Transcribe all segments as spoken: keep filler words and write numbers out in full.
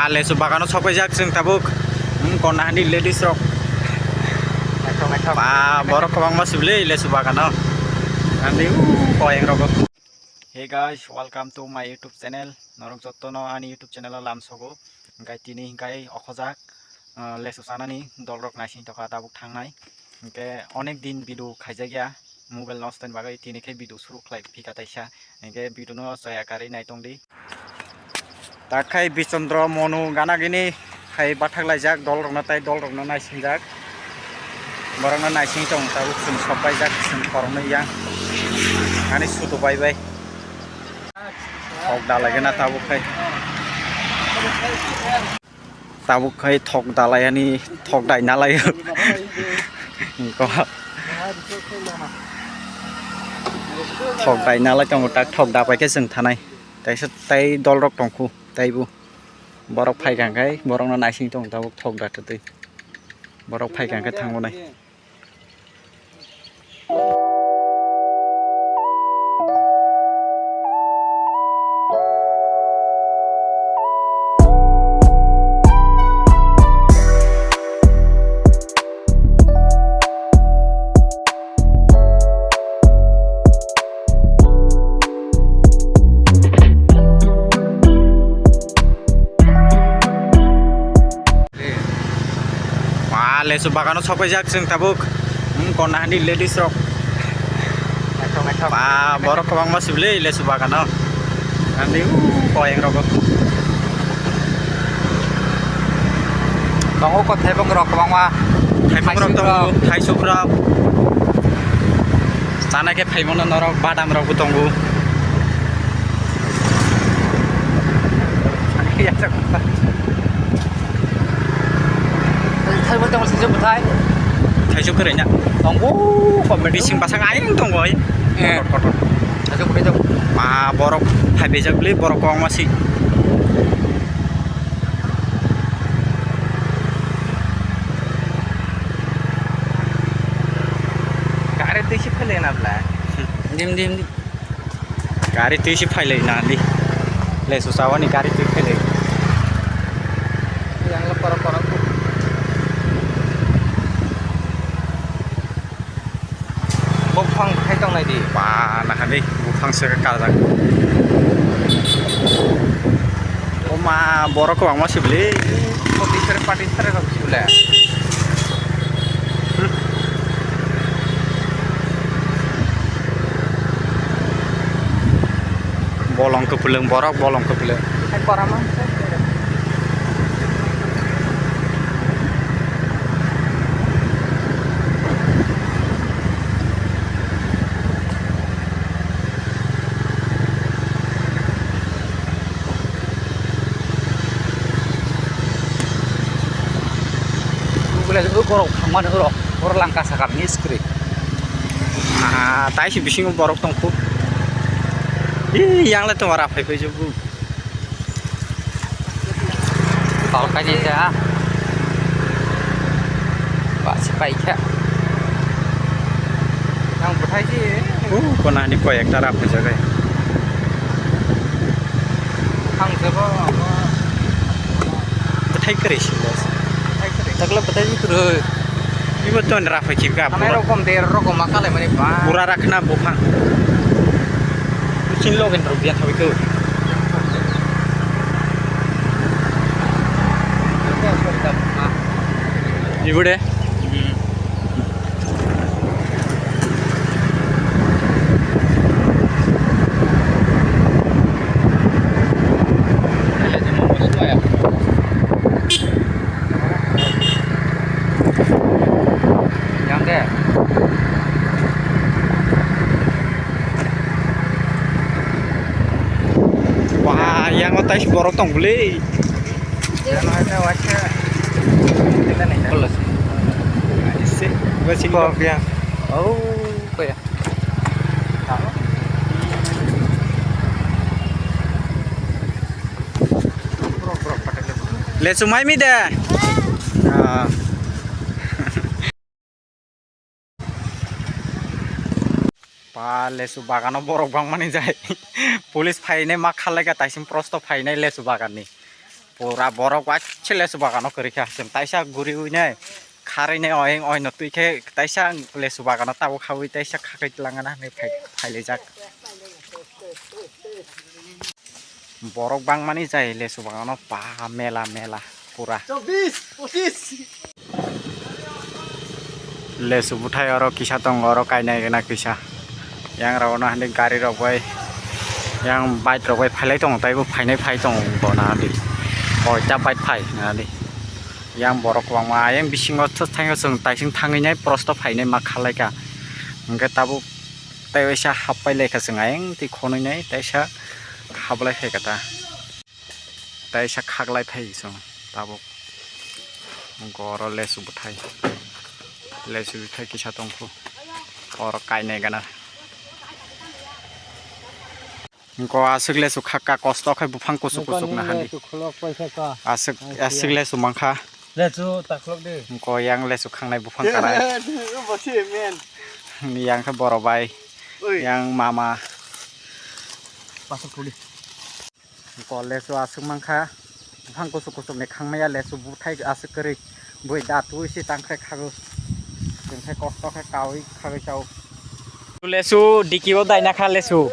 Lesu bagano sokpaijak chwng tabuk. Hmm, konna hani ladies rok. Ekdom, ekdom. Ba, borok kwbangma sibli lesu bagano. Ani, uh, koyeng rogo. Hey guys, welcome to my YouTube channel. Norok jottono ani YouTube channel o lamsogo. Hingkai tini hingkai okhojak, ah, lesu sanani dolrok naising tokha tabuk thangnai. Hingke onek din video khaijakya mobile nosto ni bagwi, tini khe video suru khlai phika taisa. Hingke video no chaya karwi naitongdi. Takhai Bichandra Monu gana gini hai bathak laijak dol rokno tai dol rokno naisingjak. Borokno naising tong tabuk chwng sok paijak chwng korokno yang ani sudu bai bai. Thok dalai gana tabuk khai. Tabuk khai thok dalai ani thok dai nalai. Thok dai nalai tongo tak thok da pai khe chwng thanai. Taisa tai dol rok tongkhu taibo. Borok phaikha khe borokno naising tong tabuk thok da twtwi. Borok phaikha khe thango nai. Ba, lesu bagano sokpaijak chwng tabuk. Hmm, konna hani ladies rok. Ekdom, ekdom. Ba, borok kwbangma sibli lesu bagano. Ani, uh, koyeng rogo. Tongo ko thaibong rok kwbangma. Thaibong rok tongo, thaisuk rok. Chana khe phaimano norok badam rok bo tongo. Thaibong tongo sijak bwthai. Thaisuk kwrwi na. Tongo. Bising basang ayang tongo. Eh. Kotor, kotor. Thaisuk bwthai tongo. Ma borok phaibijak bwle borok kwbangma si. Gari twi se phailai na bla. Dim, dim, dim. Gari twi se phailai na di. Lesu sawani gari twi phailai. Yang le pora pora. Buphang khai tong nai di. Ba, naha di, buphang se kajak. O ma, borok kwbangma sibli. Pati sere, pati sere rok sibli. Bolong kwplwng borok, bolong kwplwng. Hai, korama. Borok thangmani oro, oro langka sakha ni screen. Ah, tai se bisingo borok tongkhu. Ih, yang le tongma ra phai phai jokgo. Tol kaisa. Ba se paikha. Yang bwthai se. Uh, kona ni koi ekta ra phai jagai. Ang jabo. Bwthai kwrwi se bo. Bwthai kwrwi. Takla bwthai kwrwi. Ibo ton ra phai chibga. Anai rokom der rokom ma kalai mani ba. Pura rakhna buphang. Chin logen rok biya thawi ko. Ibo de. Yang de. Wah, yang o tais borok tong bwle. Yang ada wacha. Kita nih. Belum. Isi, gua sini. Kok yang? Oh, kok ya? Lesu mai mi de. Ah. Pa lesu bagano borok bangmani jai. Police phainai ma khallaika taisim prosto phainai lesu baganni. Pura borok waise lesu bagano kwrwi kha. Chwng taisa guriwi nai kharwi nai oing oino twi khe taisa lesu bagano tabuk khawi taisa khakai twlangana hinwi phai-, phailaijak. Borok bangmani jai lesu bagano pa mela mela pura. Lesu bwthai oro kisa tongo, oro kainai gana kisa. Yang rok no hwnwi gari rok bai, yang bike rok bai phailai tongo, taibo phainai phai tongo bo na di. Koita bike phai na di. Yang borok kwbangma ayang bisingo thangwi chwng taising thangwi nai prosto phainai ma khalai ka. Hwnkhe tabuk tei waisa happai lai kha chwng ayang twi khonwi nai taisa hablai khai kha ta. Taisa khaklai phai chwng tabuk. Hwnkhe oro lesu bwthai, lesu bwthai kisa tongkhu. Oro kainai gana. Hwnkhe aswk lesu khakka kosto khai buphang kuchuk kuchuk na handi. Aswk, aswk lesu mankha. Lesu takhulok de. Hwnkhe yang lesu khangnai buphang kanai. Bo se men. Yang khe boro bai. Oi. Yang mama. Pasok thuli. Hwnkhe lesu aswk mankha. Buphang kuchuk kuchuk ni khangmaya lesu bwthai aswk kwrwi. Bui da twi se tangkhe khago. Tengkhe kosto khe kaui khagwi chao. Lesu diki o daina kha lesu.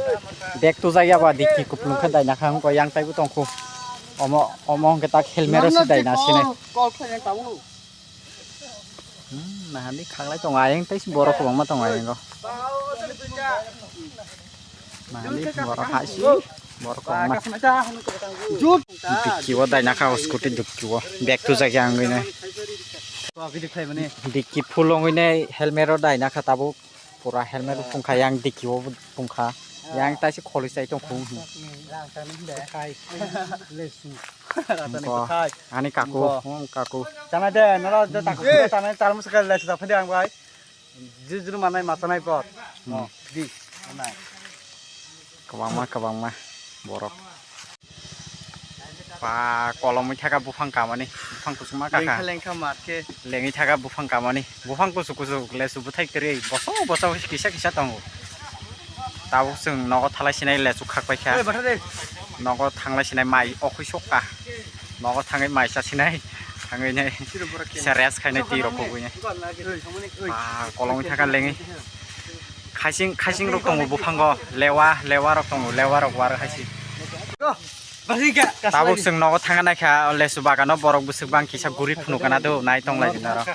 Bag tujak ya ba diki kuplung khe daina kha hwnkhe yang taibo tongkhu. Omo, omo hwnkhe tak helmet o se daina sinai. Hmm, nahani khaklai tongo ayang tei borok kwbangma tongo ayang o. Nahani borok hai si borok kwbangma. Diki o daina kha o scooty diki o. Bag tujak ya wngwi nai. Diki full wngwi nai helmet o daina kha tabuk. Pura helmet o pungkha yang diki o pungkha. Yang taisi kholi chai tongkhu. Ani kaku, hmm, kaku. Chana de, noro de taku, chana chal musu kal le sa phadi ang bai. Jujuru manai ma chanai por. Hmm. Di. Kwbangma, kwbangma borok. Pa kolomwi thaka buphang kamani, buphang kusuma kaka. Lengkha lengkha mat khe. Lengwi thaka buphang kamani, buphang kusu kusu lesu bwthai kwrwi boso boso kisa kisa tongo. Tabuk chwng nogo thalai sinai lesu khak paikha. Oi, batha de. Nogo thanglai sinai mai okhui sokka. Nogo thangwi mai cha sinai. Thangwi nai kisa rest khainai twi rok kubui nai. Oi, oi. Pa kolomwi thaka lengwi. Khaising, khaising rok tongo buphango, lewa, lewa rok tongo, lewa rok war khaising. Tabuk chwng nogo thangna naikha, lesu bagano borok bwswk bang kisa guri phunukana do, nai tonglai gwnaro.